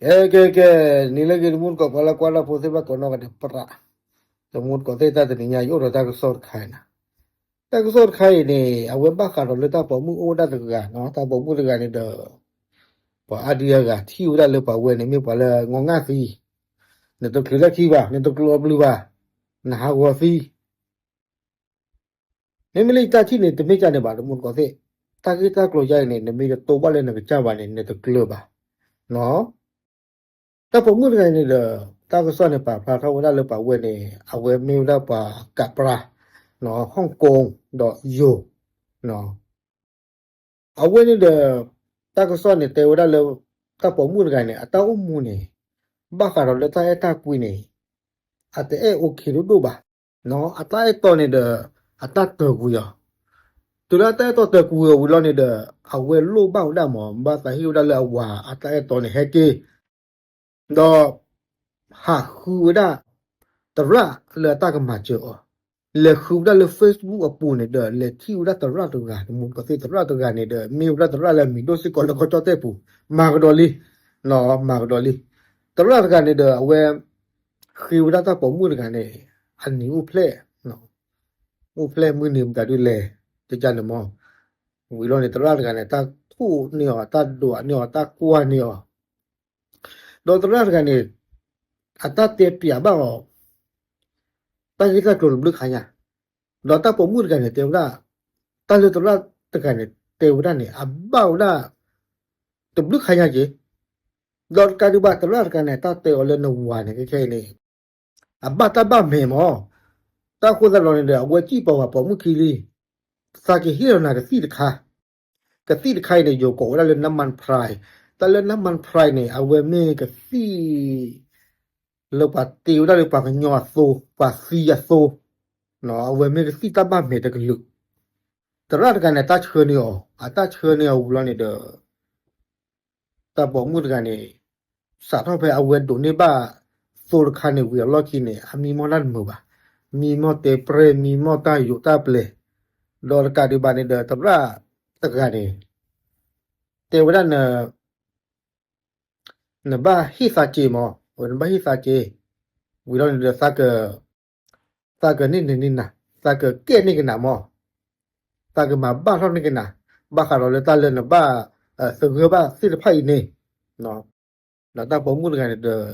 ကဲ ကဲ ကဲ, နံၤလၢအဂ့ၤ တမူတကိး ပှၤလၢကွၢ်တၢ်ဖိသ့ၣ်တဖၣ်ကိးနီၢ်ဂၤဒဲး ပြး, တမူတကိးသ့ၣ် တၢ်တနံၤညါ ယအိၣ်ဒီးတၢ်ကစီၣ်တခါအံၤနၤ, တၢ်ကစီၣ်တခါအံၤန့ၣ် အဝဲဘၣ်ဃးဒီးလၢတၢ်ပိာ်မုၣ်အိၣ်ဝဲဒၣ်တဂၤနီၤ, တၢ်ပိာ်မုၣ်တဂၤန့ၣ်ဒီး ပှၤအါဒံအါဂၤထံၣ်ဝဲဒၣ်လၢပှၤဝဲန့ၣ် မ့ၢ်ပှၤလၢငီၢ်ငၢ်သံ, နတချုးလၢထံဘၣ်, နတကျိးအဘျုးဘၣ်, နဟးဂီၤသံ မ့မ့ၢ်လၢယတၢ်ထံၣ်န့ၣ် တမ့ၢ်ကန့ၣ်ဘၣ် တမူတကိးသ့ၣ်, တၢ်ဂ့ၢ်တၢ်ကျိၤယါအံၤန့ၣ် နမ့ၢ်တတိဘၣ်လၢနကစၢ်ဘၣ်န့ၣ် နတကျၢၤဘၣ်, နီၤ. တၢ်ပိာ်မုၣ်တဂၤန့ၣ်ဒီး တၢ်ကစီၣ်န့ၣ် ပာ်ဖျါထီၣ်ဝဲဒၣ်လၢပှၤဝဲန့ၣ် အဝဲမ့ၢ်ဝဲဒၣ်ပှၤကးပြါ, နီၤ, ဟီၣ်ကိဒီးယိၤ, နီၤ. အဝဲန့ၣ်ဒီး တၢ်ကစီၣ်န့ၣ်တဲဝဲဒၣ်လၢ တၢ်ပိာ်မုၣ်တဂၤန့ၣ် အတၢ်အိၣ်မူန့ၣ် ဘၣ်ဃးဒီးလၢတၢ်အဲၣ်တၢ်ကွံန့ၣ် အတအဲၣ် okay ဒိၣ်ဒိၣ်ဘၣ်, နီၤ, အတၢ်အဲၣ်တီန့ၣ်ဒီး အတၢ်တၢၢ်ကွံာ်အီၤ, တုၤလၢအတၢ်အဲၣ်တီတၢၢ်ကွံာ်အီၤဝံၤလီၤန့ၣ်ဒီး အဝဲလိၣ်ဘၣ်ဝဲဒၣ်မး ဘၣ်သးဟ့ၣ်ဝဲဒၣ်လၢအဝၤအတၢ်အဲၣ်တီန့ၣ် ဟဲက့ၤ ဒီး ဟးဃုဝဲဒၣ် သရၣ်လၢအတၢ်ကမၤစၢၤအီၤ, လဲၤဃုဝဲဒၣ်လၢ Facebook အပူၤန့ၣ်ဒီး လဲၤထံၣ်ဝဲဒၣ်သရၣ်တဂၤ, တမူတကိးသ့ၣ် သရၣ်တဂၤန့ၣ်ဒီး မ့ၢ်ဝဲဒၣ်သရၣ်လၢအမံၤဒိၣ်စ့ၢ်ကီးလၢကီၢ်ကၠီၣ်တဲၣ်ပူၤ, မၤကဒီးလံ, နီၤ, မၤကဒီးလံ. သရၣ်တဂၤန့ၣ်ဒီး အဝဲ ဃ့ဝဲဒၣ်တၢ်ပိာ်မုၣ်တဂၤန့ၣ် အနံၤအိၣ်ဖျဲၣ်, အိၣ်ဖျဲၣ်မုၢ်နံၤမတၤဒုလဲၣ်, တကန့ၣ်မး, ဝံၤလီၤန့ၣ် သရၣ်တဂၤန့ၣ် တၢ်ထိၣ်န့ၢ်အီၤ, တၢ်ဒွးန့ၢ်အီၤ, တၢ်ကွၢ်န့ၢ်အီၤ ဒီးသရၣ်တဂၤန့ၣ် အတၢ်တဲပျးဘၣ်အီၤ တၢ်ဂ့ၢ်တၢ်ကျိၤတဘျုးခါညါ, ဒီးတၢ်ပိာ်မုၣ်တဂၤန့ၣ် တဲဝဲဒၣ် တၢ်လၢသရၣ်တဂၤန့ၣ် တဲဝဲဒၣ်န့ၣ် အဘၣ်ဝဲဒၣ် တဘျုးခါညါက့ၤ, ဒီးတကးဒံးဘၣ် သရၣ်တဂၤန့ၣ် တၢ်တဲအီၤလၢနဝၤန့ၣ် ခဲခဲအံၤန့ၣ် အဘၣ်တၢ်ဘၣ်မဲာ်မး, တၢ်ဃိသတးဒီးန့ၣ်ဒီး အဝဲစံၣ်ပီၤဝၤပိာ်မုၣ်ခံလံ, သးကဟ့ၣ်လီၤနၤကသံၣ်တခါ, ကသံၣ်တခါအံၤန့ၣ် ယိၤကိးဝဲဒၣ်လၢ น้ำมันพราย, တၢ်လၢ น้ำมันพราย န့ၣ် အဝဲမ့ၢ်ကသံၣ် လၢပှၤတ့ဝဲဒၣ်လၢပှၤကညီအသိ, ပှၤသံအသိ, အဝဲမ့ၢ်ကသံၣ်တၢ်ဘၣ်မဲာ်တကလုာ်, သရၣ်တဂၤန့ၣ် တၢ်ဆှၢန့ၢ်အီၤ, အတၢ်ဆှၢန့ၢ်အီၤဝံၤလီၤန့ၣ်ဒီး တၢ်ပိာ်မုၣ်တဂၤန့ၣ် စးထီၣ်ဖဲအဝဲဒိးန့ၢ်ဘၣ်သိတခါန့ၣ်ဝံၤအလီၢ်ခံန့ၣ် အမံမီၢ်တၢ်တမုာ်ဘၣ်, မံမီၢ်တဲပြဲၢ် မံမီၢ်တၢ်ယိးတၢ်ပျဲၤ, ဒီးတကးဒံးဘၣ်န့ၣ်ဒီး သရၣ်တဂၤန့ၣ် တဲဝဲဒၣ် နဘၣ်ဟ့ၣ်သးစ့မး, နဘၣ်ဟ့ၣ်သးစ့, ဝံၤလီၤန့ၣ်ဒီး သးကန့ၢ်န့ၢ်နၤ, သးကကဲန့ၢ်ကနၤမး, သးကမၤဘၣ်ထီၣ်န့ၢ်ကနၤ, ဘၣ်ဃးဒီးလၢတၢ်လၢနဘၣ်သဂၢၢ်ဘၣ်သ့ၣ်တဖၣ်အံၤန့ၣ်, ဒီးတၢ်ပိာ်မုၣ်တဂၤန့ၣ်ဒီး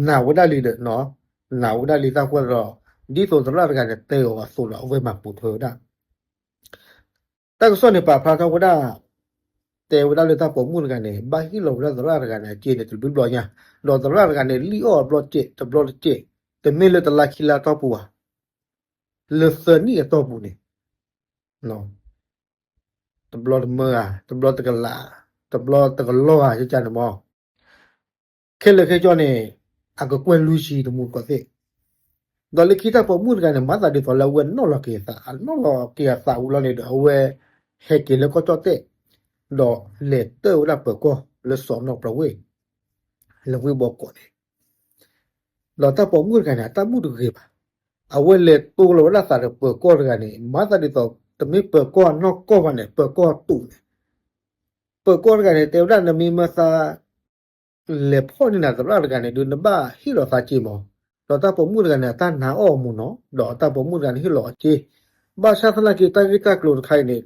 နာ်ဝဲဒၣ်လံဒီး, နာ်ဝဲဒၣ်လံတၢ်ဃိသတးဒီး ဒ်သိးသရၣ်တဂၤန့ၣ် တဲအီၤအသိးဒီး အဝဲမၤပိာ်ထွဲဝဲဒၣ် တၢ်ကစီၣ်န့ၣ် ပာ်ဖျါထီၣ်ဝဲဒၣ် တဲဝဲဒၣ်လၢတၢ်ပိာ်မုၣ်တဂၤန့ၣ် ဘၣ်ဟ့ၣ်လီၤဝဲဒၣ်သရၣ်တဂၤန့ၣ် အစ့န့ၣ် တဘျုးဘျီညါ, ဒီးသရၣ်တဂၤန့ၣ် လံၣ်အီၣ်အဘျီတစဲး တဘျီတစဲး, တမ့ၢ်လၢတလါခံလါအတီၢ်ပူၤဘၣ်, လၢသၢနံၣ်အတီၢ်ပူၤန့ၣ် တဘျီတမၢဧါ, တဘျီတကလး, တဘျီတကလီၢ်ဧါ ကကန့ၣ်မး, ခဲလၢာ်ခဲကၠီန့ၣ် အကကွဲၢ်လွံၢ်ဆံ တမူတကိးသ့ၣ်, ဒီးလၢခံတၢ်ပိာ်မုၣ်တဂၤန့ၣ် မၤသးဒ်သိးလၢအဝဲနီၣ်လီၤက့ၤအသး, အနီၣ်လီၤက့ၤအသးဝံၤလီၤန့ၣ်ဒီး အဝဲဟဲက့ၤလၢကီၢ်ကၠီၣ်တဲၣ်, ဒီးလဲၤတၢၢ်ဝဲဒၣ်ပၢၤကီၢ်လၢစီၤနီၢ်ပျီဝ့ၢ် လၢဝ့ၢ်ဘီကီးန့ၣ်, ဒီးတၢ်ပိာ်မုၣ်တဂၤန့ၣ် အတၢ်ဘူၣ်တဂ့ၤဘၣ်, အဝဲလဲၤတိလီၤဝဲဒၣ်သးဒီးပၢၤကီၢ်တဂၤန့ၣ် မၤသးဒ်သိး တမ့ၢ်ပၢၤကီၢ်နီၢ်ကီၢ်ဘၣ်န့ၣ် ပၢၤကီၢ်တူာ်န့ၣ်, ပၢၤကီၢ်တဂၤန့ၣ် တဲဝဲဒၣ် နမ့ၢ်မၤသး လဲၤဖီၣ်န့ၢ်နၤသရၣ်တဂၤန့ၣ် ဒုးနဘၣ်ဟ့ၣ်လီၤသးစ့မး, ဒီးတၢ်ပိာ်မုၣ်တဂၤန့ၣ် အတၢ်နာ်အီၣ်အမူးနီၤ, ဒီးတၢ်ပိာ်မုၣ်တဂၤန့ၣ် ဟ့ၣ်လီၤအီၤစ့, ဘၣ်ဆၣ်သနာ်က့ တၢ်ဂ့ၢ်တၢ်ကျိၤတခါအံၤန့ၣ်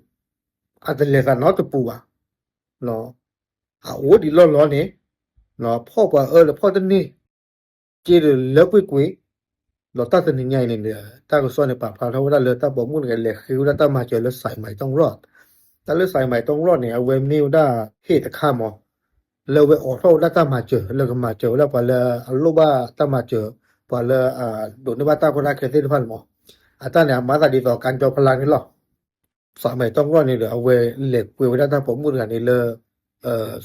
အတလဲၤသးနီတပူၤဘၣ် အအိၣ်ဒံးလီၢ်လီၢ်န့ၣ်, ဖီၣ်ပှၤအၢဒီးဖီၣ်တန့ၢ်, စ့ဒီးလၢကွ့ၢ်ကွ့ၢ်, ဒီးတၢ်တနံၤညါအံၤန့ၣ် တၢ်ကစီၣ်န့ၣ် ပာ်ဖျါထီၣ်ဝဲဒၣ်လၢတၢ်ပိာ်မုၣ်တဂၤ လဲၤဃ့ဝဲဒၣ်တၢ်မၤစၢၤလၢ စးမံးတီၢ်ရီၣ်, တၢ်လၢ စးမံးတီၢ်ရီၣ်န့ၣ် အဝဲမ့ၢ်ဝဲဒၣ်ဟ့ၣ်တခါမး, လၢအဝဲအိးထီၣ်ဝဲဒၣ်တၢ်မၤစၢၤ လၢကမၤစၢၤဝဲဒၣ်ပှၤလၢအလိၣ်ဘၣ်တၢ်မၤစၢၤ, ပှၤလၢအဒိးန့ၢ်ဘၣ်တၢ်ကီတၢ်ခဲသ့ၣ်တဖၣ်န့ၣ်မး, အတၢ်န့ၣ် အမၤသးဒ်သိး ကၠီဖျါန့ၣ်လီၤ. စးမံးတီၢ်ရီၣ်န့ၣ်ဒီး အဝဲလဲၤကွဲဝဲဒၣ်တၢ်ပိာ်မုၣ်တဂၤန့ၣ်လၢ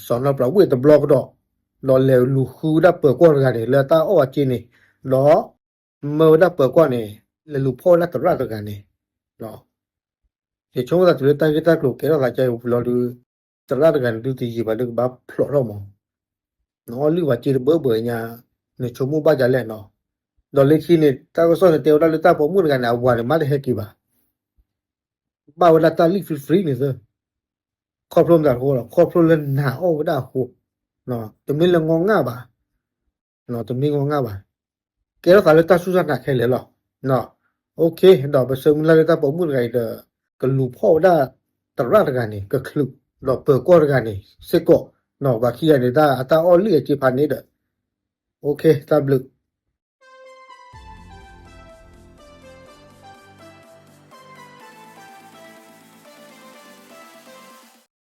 စီၤနီၢ်ပျီဝ့ၢ်တဘျီကဒီး, ဒီးလဲၤလူၤဃုဝဲဒၣ်ပၢၤကီၢ်တဂၤန့ၣ် လၢတၢ်အီၣ်အစ့န့ၣ်, ဒီးမၢဝဲဒၣ်ပၢၤကီၢ်န့ၣ် လဲၤလူၤဖီၣ်ဝဲဒၣ်သရၣ်တဂၤန့ၣ်, ယဆိကမိၣ်သးတုၤလၢတၢ်ဂ့ၢ်တၢ်ကျိၤကဲထီၣ်သးကဲဝံၤလီၤဒုး, သရၣ်တဂၤန့ၣ်ဒုးတယံာ်ဘၣ်လၢကဘၣ်ဖျိးထီၣ်မး, နအီၣ်လုၢ်ဝဲစ့တဘၢဘၢညါ, နဆိကမိၣ်ဘၣ်ဒ်လဲၣ်နီၤ, ဒီးလၢခံန့ၣ် တၢ်ကစီၣ်န့ၣ်တဲဝဲဒၣ်လၢတၢ်ပိာ်မုၣ်တဂၤန့ၣ် အဝၤန့ၣ် မ့ၢ်တဟဲက့ၤဘၣ် ဘၣ်ဝဲဒၣ်တၢ်လံၣ် free free န့ၣ်သၢ, ခီဖျိမတၤတဃိလီၤ, ခီဖျိလၢနာ်အီၣ်ဝဲဒၣ်အဃိ, တမ့ၢ်လၢငီငၣ်ဘၣ်, တမ့ၢ်ငီငၣ်ဘၣ်, ကဲထီၣ်သးလၢတၢ်စူၢ်တၢ်နာ်ခဲလၢာ်လီၤ. ဒီးပဆၢမုၢ်လၢ်လၢတၢ်ပိာ်မုၣ်တဂၤအံၤဒီး ကလူၤဖီၣ်ဝဲဒၣ်သရၣ်တဂၤန့ၣ် ကချုး, ဒီးပၢၤကီၢ်တဂၤန့ၣ်စ့ၢ်ကီး, ဘၣ်ခံဂၤန့ၣ် တၢ်အတၢ်အီၣ်လုၢ်အစ့ဖးန့ၣ်ဒီး, တၢ်ဘျုး